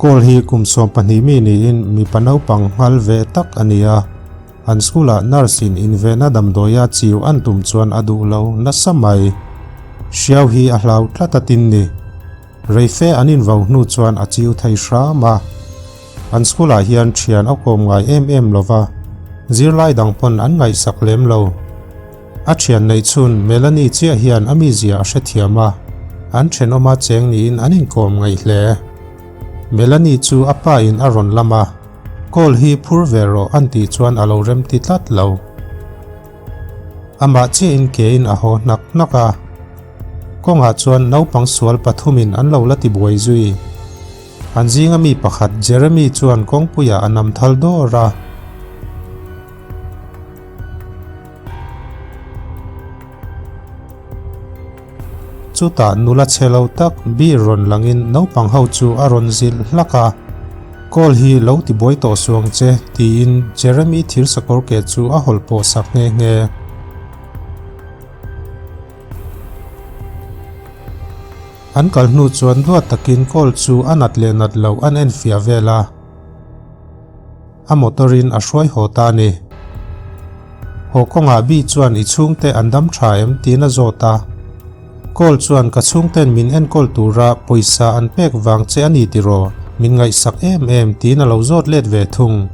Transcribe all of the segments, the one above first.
Cole hi kum 12 mi niin mipa naupang nghal ve tak a ni a. An school-ah nurse in invehna damdawia chiu an tum chuan a duh lo nasa mai. Hriau hi a hlau tlat a tin ni. Reife an invo hnu chuan a chiu thei hram a. An school-ah hian thian a kawm ngai em em lo va, zirlai dang pawn an ngaihsak lem lo. A thian neih chhun Melanie chiah hian a mizia a hrethiam a, an thenawma cheng niin an inkawm ngaih hle. Melanie chu a pa in a rawn lam a, Call hi phur ve rawh an tih chuan a lo remti tlat lo. Amah chiahin kein a haw hnak hnak a, kawngah chuan naupang sual pathumin an lo la tibuai zui. An zinga mi pakhat Jeremy chuan kawngpuiah a nam thal dawr a. Chutah nula chhe lo tak beer rawn langin naupang ho chu a rawn zilh hlak a, Call hi lo ti buai tawh suang che tiin Jeremy thil sakawr ke chu a hawlh pawh sak nghe nghe. An kal hnu chuan duat takin call chu a nat leh nat loh an enfiah vel a. A motor in a hruai haw ta a ni. Haw kawngah Bi chuan i chhungte an dam tha em tiin a zawt a. Call chuan ka chhungten min enkawl tura pawisa an pek vang che a ni tiraw, min ngaihsak em em tiin a lo zawt let ve thung.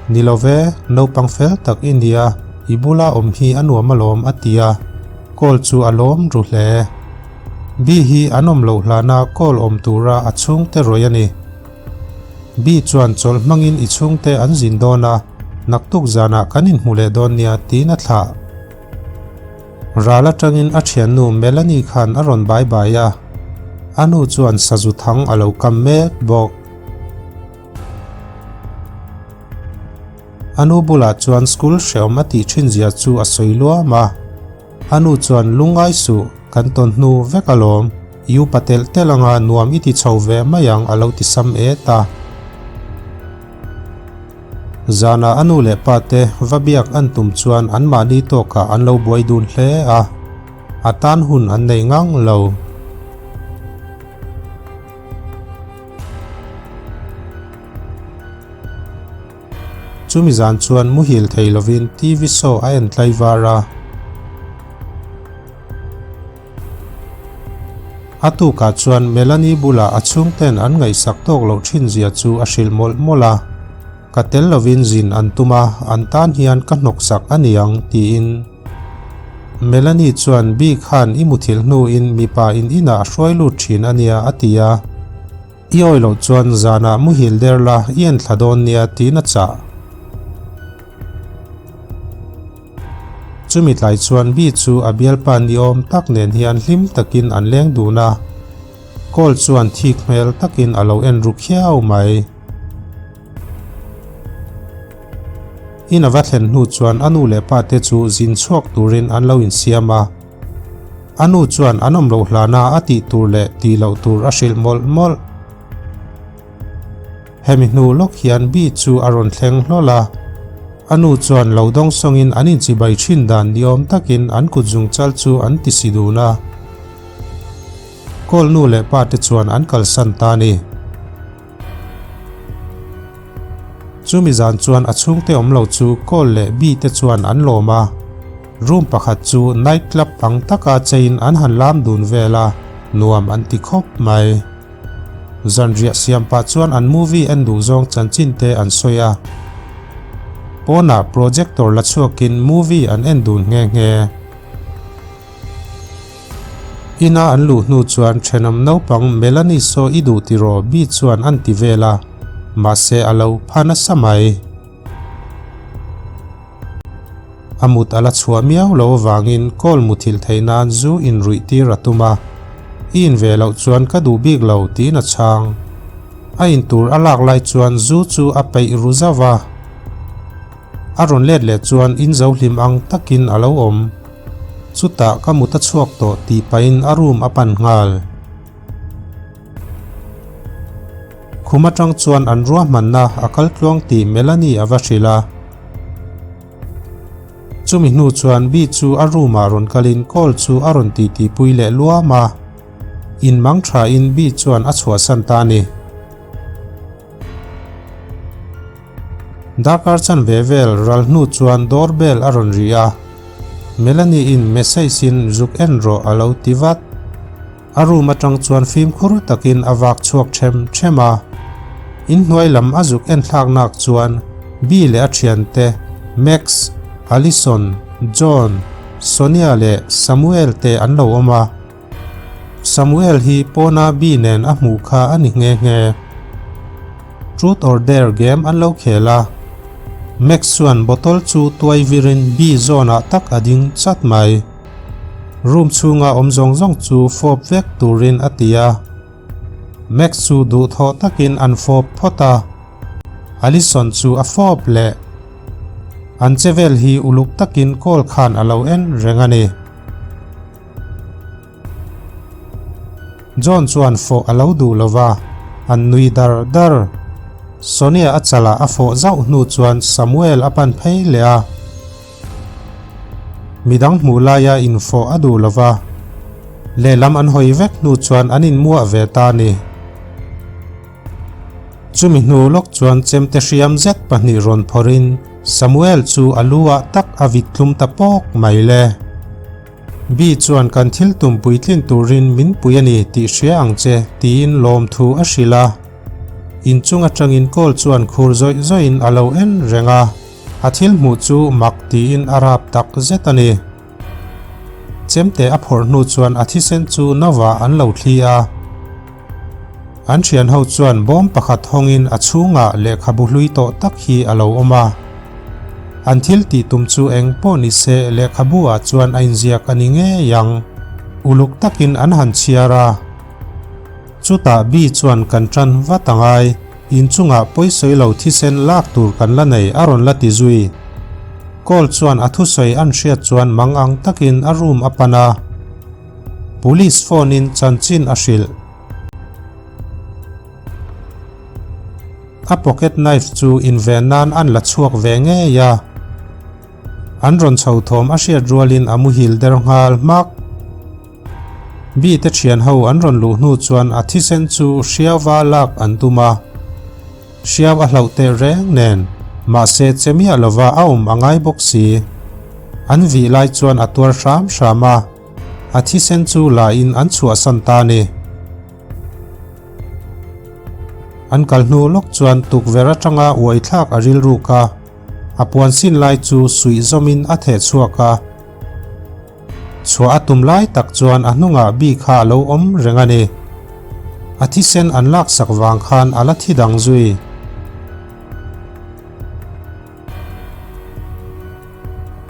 Ni lo ve, naupang fel tak i nia, i bula awm hi a nuam alawm a ti a. Call chu a lawm ru hle. Bi hi an awm loh hlana call awm tura a chhungte rawih a ni. Bi chuan chawlh hmangin i chhungte an zin dawn a, naktuk zanah kan inhmu leh dawn nia tiin a thlah. Ral atangin a thiannu Melanie khan a rawn bai bai a, a nu chuan sazu thang a lo kam mek bawk. A nu bulah chuan school hreawm a tih thin zia chu a sawi luam a. A nu chuan lungngai suh, kan tawn hnu vek alawm, i upa telh telh anga nuam i ti chho ve mai ang a lo ti sam et a. Zanah a nu leh pa te va biak an tum chuan anmahni tawkah an lo buai dun hle a, a tan hun an nei ngang lo. Chumi zan chuan muhil thei lovin TV show a en tlai var a. A tukah chuan Melanie bulah a chhungten an ngaihsak tawk loh thin zia chu a hrilh mawlh mawlh a. Ka tel lovin zin an tum a, an tan hian ka hnawksak a niang tiin. Melanie chuan Bi khan i muthilh hnuin mipa in inah a hruai lut thin a nia a ti a. I awi loh chuan zanah muhil der la i en thla dawn nia tiin a chah. Chumi tlai chuan Bi chu a bialpa niawm tak nen hian hlim takin an leng dun a, Call chuan thik hmel takin a lo en ru khiau mai. In a va thlen hnu chuan a nu leh pa te chu zin chhuak turin an lo insiam a. A nu chuan an awm loh hlana a tih tur leh tih loh tur a hrilh mawlh mawlh. Hemi hnu lawk hian Bi chu a rawn thleng hlawl a. A nu chuan lo dawng sawngin an inchibai thin dan niawm takin an kut zungchal chu an ti si dun a. Kawl nu leh pa te chuan an kalsan ta a ni. Chumi zan chuan a chhungte awm lo chu Cole leh Bee te chuan an lawm a, room pakhat chu night club ang taka chein an han lam dun vel a, nuam an ti khawp mai. Zanriah siam pah chuan an movie en duh zawng chanchin te an sawi a, pawnah projector la chhuakin movie an en dun nghe nghe. Ina an luh hnu chuan thenawm naupang Melanie saw i duh tiraw Bee chuan an ti vel a, mahse a lo pha nasa mai. A mut a la chhuah miau lo avangin call muthilh theih nan zu inruih tir a tum a, i in ve loh chuan ka duh bik lo tiin a chhang. A in tur a lak lai chuan zu chu a peih ru zauh a. A rawn let leh chuan in zo hlim ang takin a lo awm. Chutah ka mut a chhuak tawh tih pahin a room a pan nghal. Khum atang chuan an ruahmanna a kal tluang tih Melanie a va hrilh a. Chumi hnu chuan Bee chu a room ah rawn kalin call chu a rawn titi pui leh luam a. In mang thain Bee chuan a chhuahsan ta a ni. Darkar chanve vel ral hnu chuan door bell a rawn ri a, Melanie in message in zuk en rawh a lo ti vat. A room atang chuan fimkhur takin a vak chhuak them them a. Inhnuai lam a zuk en thlak nak chuan Bee leh a thiante Max, Allison, John, Sonia leh Samuel te an lo awm a. Samuel hi pawna Bee nen a hmuh kha a ni nghe nghe. Truth or Dare game an lo khel a. Max chuan bottle chu tuai virin Bee zawnah tak a ding chat mai. Room chhunga awm zawng zawng chu fawp vek turin a ti a. Max chu duhthawh takin an fawp phawt a. Allison chu a fawp leh. An che vel hi uluk takin call khan a lo en reng a ni. John chuan fawh a lo duh lo va, an nui dar dar. Sonia a chalah a fawh zauh hnu chuan Samuel a pan phei leh a. Midang hmuh laia infawh a duh lo va, lehlam an hawi vek hnu chuan an inmuah ve ta a ni. Chumi hnu lawk chuan chemte hriam zet pahnih rawn phawrhin Samuel chu a lu ah tak a vit tlum ta pawk mai le. Bi chuan kan thil tum puitlin turin min pui a ni tih hria ang che tiin lawmthu a hrilh a. Inchung atangin call chuan khur zawih zawihin a lo en reng a. A thil hmuh chu mak tiin a rap tak zet a ni. Chemte a phawrh hnu chuan a thisen chu nova an lo thli a. An thian ho chuan bawm pakhat hawngin a chhungah lehkhabu hlui tawh tak hi a lo awm a. An thil tih tum chu eng pawh ni se lehkhabu ah chuan a inziak a ni ngei ang. Uluk takin an han chhiar a. Chutah Bee chuan kan tan vat a ngai. Inchungah pawisawi lo thisen lak tur kan la nei a rawn la ti zui. Call chuan a thusawi an hriat chuan mang ang takin a room a pan a. Police phone in chanchin a hrilh. A pocket knife chu inven nan an la chhuak ve ngei a. An rawn chho thawm a hriat rualin a muhil der nghal hmak. Bee te thian ho an rawn luh hnu chuan a thisen chu hriauva lak an tum a, hriau a hlauh teh reng nen mahse che miah lova a awm a ngai bawk si. An vih lai chuan a tuar hram hram a, a thisen chu la in an chhuahsan ta a ni. An kal hnu lawk chuan tukverh atanga uai thlak a rilruk a, a puan sin lai chu suih zawmin a theh chhuak a. Chhuah a tum lai tak chuan a hnungah bi kha a lo awm reng a ni. A thisen an laksak vang khan a la thi dang zui.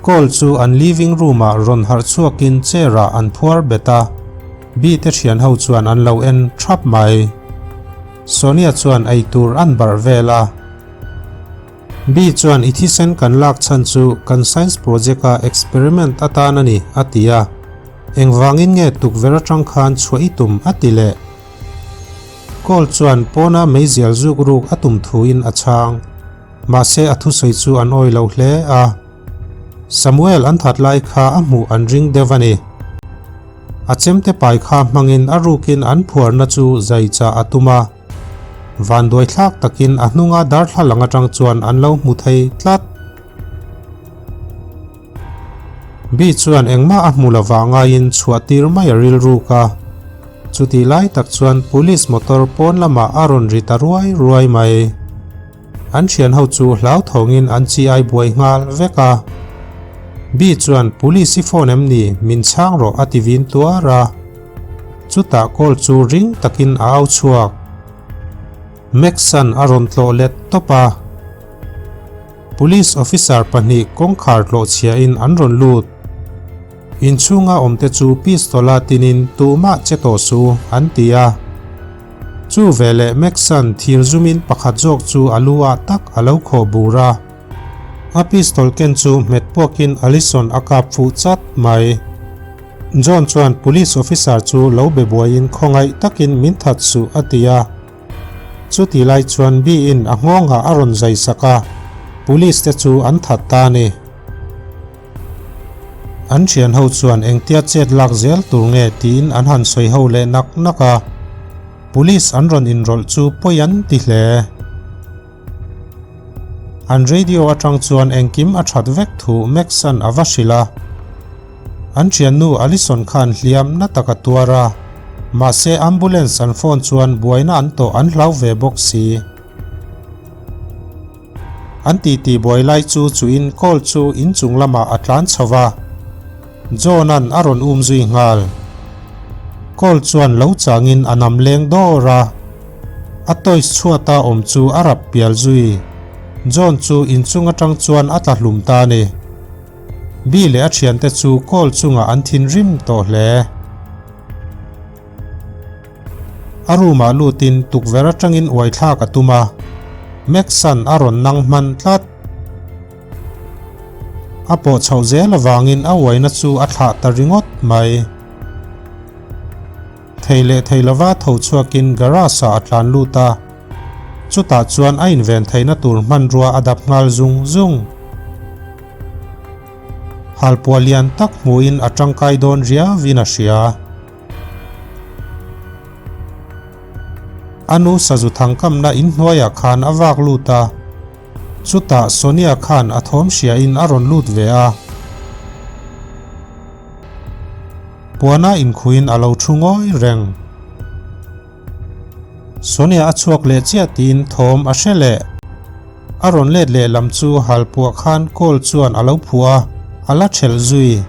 Call chu an living room ah rawn harh chhuakin chair ah an phuar bet a, Bi te thian ho chuan an lo en thap mai. Sonia chuan eitur an barh vel a. Bee chuan i thisen kan lak chhan chu kan science project a experiment atan a ni, a ti a. Engvangin nge tukverh atang khan chhuah i tum a ti leh. Cole chuan pawna meizial zuk ruk a tum thuin a chhang. Mahse a thusawi chu an awi lo hle a. Samuel an that lai kha a hmuh an ring deuh a ni. A chemte pai kha hmangin a rukin an phuarna chu zai chah a tum a. Vanduai thlak takin a hnunga darthlalang atang chuan an lo hmu thei tlat. Bee chuan engmah a hmu lovah ngaiin chhuah tir mai a rilruk a. Chutih lai tak chuan police motor pawn lamah a rawn ri ta ruai ruai mai. An thian ho chu hlauthawngin an chi ai buai nghal vek a. Bee chuan Police i phone em ni? Min chhang rawh a ti vin tuar a. Chutah call chu ring takin a au chhuak. Max-a'n a rawn tlawh let tawp a. Police officer pahnih kawngkhar tlawh chhiahin an rawn lut. Inchhunga awmte chu pistol-a tinin tumah che tawh su an ti a. Chu veleh Max-a'n thir zumin pakhat zawk chu a lu ah tak a lo khawh bur a. A pistol ken chu hmet puakin Allison a kap fuh chat mai. John chuan police officer chu lo be buaiin khawngaih takin min that suh a ti a. Chuti lai chuan Bee-in a nghawngah a rawn zai sak a, police te chu an that ta a ni. An thian ho chuan engtia chet lak zel tur nge tiin an han sawi ho leh nak nak a, police an rawn inrawlh chu pawi an ti hle. An radio atang chuan engkim a that vek thu Max-a'n a va hrilh a. An thiannu Allison khan hliam na tak a tuar a, mahse ambulance an phone chuan buaina an tawh an hlau ve bawk si. An titi buai lai chu chuin call chu inchung lamah a tlan chho va, John-a'n a rawn um zui nghal. Call chuan lo changin a nam leng dawr a, a toys chhuata awm chu a rap pial zui. John chu inchung atang chuan a tla hlum ta a ni. Bi leh a thiante chu call chungah an thinrim tawh hle. A room ah lutin tukverh atangin uai thlak a tum a, Max-a'n a rawn nang hman tlat. A pawh chhoh zel avangin a uaina chu a thlah ta ringawt mai. Thei leh thei lova tho chhuakin garage ah a tlan lut a, chutah chuan a inven theihna tur hmanrua a dap nghal zung zung. Halpuah lian tak hmuhin a tangkai dawn riauin a hria. A nu sazu thangkamna inhnuaiah khan a vak lut a, chutah Sonia khan a thawm hriain a rawn lut ve a. Puana inkhuin a lo thu ngawi reng. Sonia a chhuak leh chiah tiin thawm a hre leh. A rawn let leh lam chu halpuah khan call chuan a lo phuah a, a la thelh zui.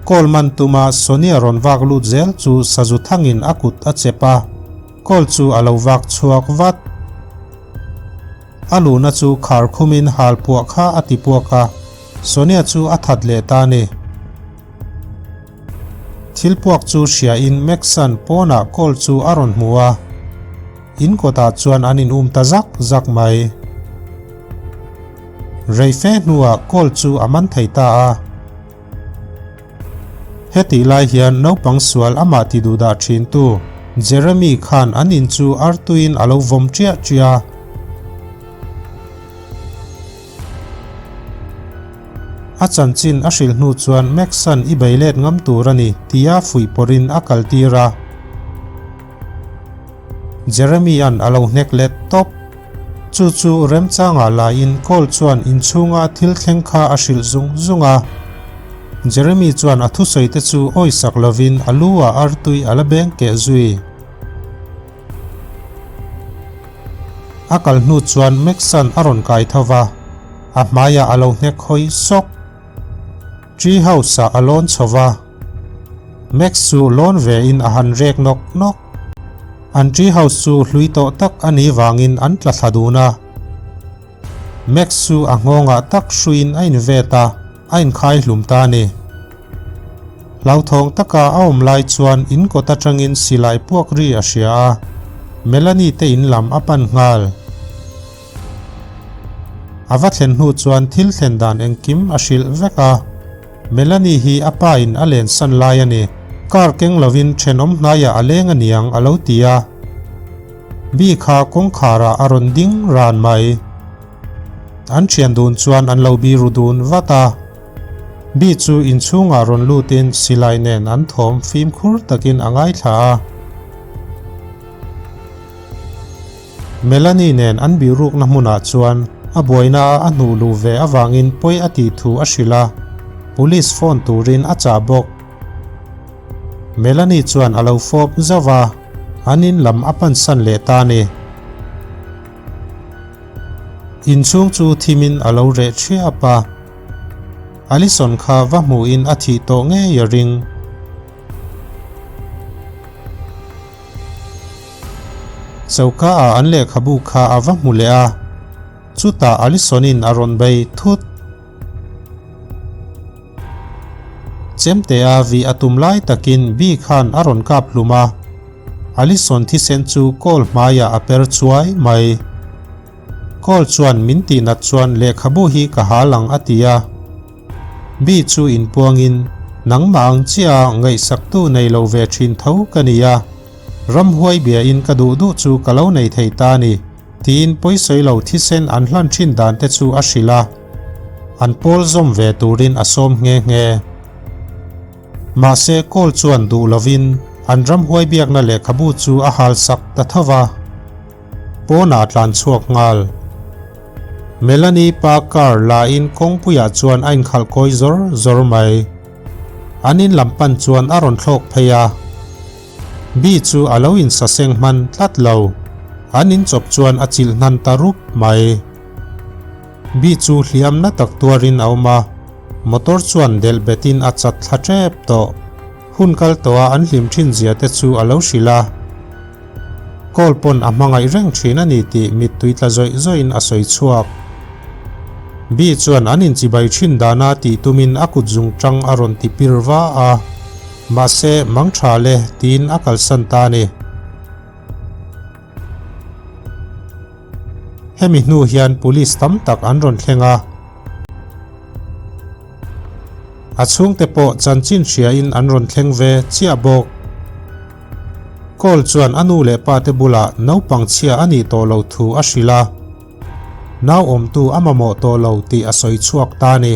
Call man tuma Sonia rawn vak lut zel chu sazu thangin a kut a chep a, call chu a lo vak chhuak vat. A luhna chu khar khumin halpuah kha a ti puak a, Sonia chu a that leh ta a ni. Thil puak chu hriain Max-a'n pawnah call chu a rawn hmu a, in kawtah chuan an in um ta zak zak mai. Rei fe hnuah call chu a man thei ta a. Hetih lai hian naupang sual amah ti duhdah thintu Jeremy khan an in chu artuiin a lo vawm chiah chiah a. A chanchin a hrilh hnu chuan Max-a'n i bei let ngam tur a ni tia fuih pawrhin a kaltir a. Jeremy-a'n a lo hnek let tawp. Chu chu remchangah laiin Cole chuan inchhunga thil thleng kha a hrilh zung zung a. Jeremy chuan a thusawi te chu awisak lovin a lu ah artui a la beng keh zui. A kal hnu chuan Max-a'n a rawn kai tho va, a hmaiah a lo hnek hawi sawk. Tree house-ah a lawn chho va, Max chu lawn vein a han rek nawk nawk. An tree house chu hlui tawh tak a nih vangin an tla thla dun a. Max chu a nghawngah tak hruiin a invet a, a inkhai hlum ta a ni. Hlauthawng taka a awm lai chuan in kawt atangin silai puak ri a hria a, Melanie te in lam a pan nghal. A va thlen hnu chuan thil thlen dan engkim a hrilh vek a, Melanie hi a pa in a lensan lai a ni, car keng lovin thenawm hnaiah a leng aniang a lo ti a. Bi kha kawngkhar ah a rawn ding ran mai. An thian dun chuan an lo biru dun vat a. Bi chu inchhungah rawn lutin silai nen an thawm fimkhur takin a ngaithla a. Melanie nen an bihrukna hmunah chuan a buaina a a hnuh luh ve avangin pawi a tih thu a hrilh a, police phone turin a chah bawk. Melanie chuan a lo fawp zauh a, an in lam a pansan leh ta a ni. Inchhung chu thimin a lo reh thiap a, Allison kha va hmuhin a thih tawh ngei a ring. Choka ah an lehkhabu kha a va hmu leh a, chutah Allison-in a rawn bei thut. Chemtea vih a tum lai takin Bee khan a rawn kap hlum a, Allison thisen chu kawl hmaiah a per chuai mai. Kawl chuan min tihnat chuan lehkhabu hi ka hal ang a ti a. Bee chu inpuangin, Nangmah ang chiah a ngaihsaktu nei lo ve thin tho ka ni a, ramhuai biain ka duh duh chu ka lo nei thei ta a ni, tiin pawisawi lo thisen an hlan thin dan te chu a hrilh a, an pawl zawm ve turin a sawm nghe nghe. Mahse Kawl chuan duh lovin an ramhuai biakna lehkhabu chu a hal sak ta tho va, pawnah a tlan chhuak nghal. Melanie pa car la in kawngpuiah chuan a inkhalh kawi zawr zawr mai. An in lam pan chuan a rawn thlawk phei a. Bee chu a lo insaseng hman tlat lo. An in chawp chuan a chilh hnan ta rup mai. Bee chu hliam na tak tuarin a awm a, motor chuan delh betin a chat thla tep tawh. Hun kal tawha an hlim thin zia te chu a lo hrilh a. Call pawn a hmangaih reng thin a ni tih mittui tla zawih zawihin a sawi chhuak. Bee chuan an inchibai thin dana tih tumin a kut zung tang a rawn ti pir va a, mahse mang tha le tiin a kalsan ta a ni. Hemi hnu hian police tam tak an rawn thleng a. A chhungte pawh chanchin hriain an rawn thleng ve chiah bawk. Cole chuan a nu leh pa te bulah naupang chhia a nih tawh loh thu a hrilh a, nau awmtu a mamawh tawh lo tih a sawi chhuak ta a ni.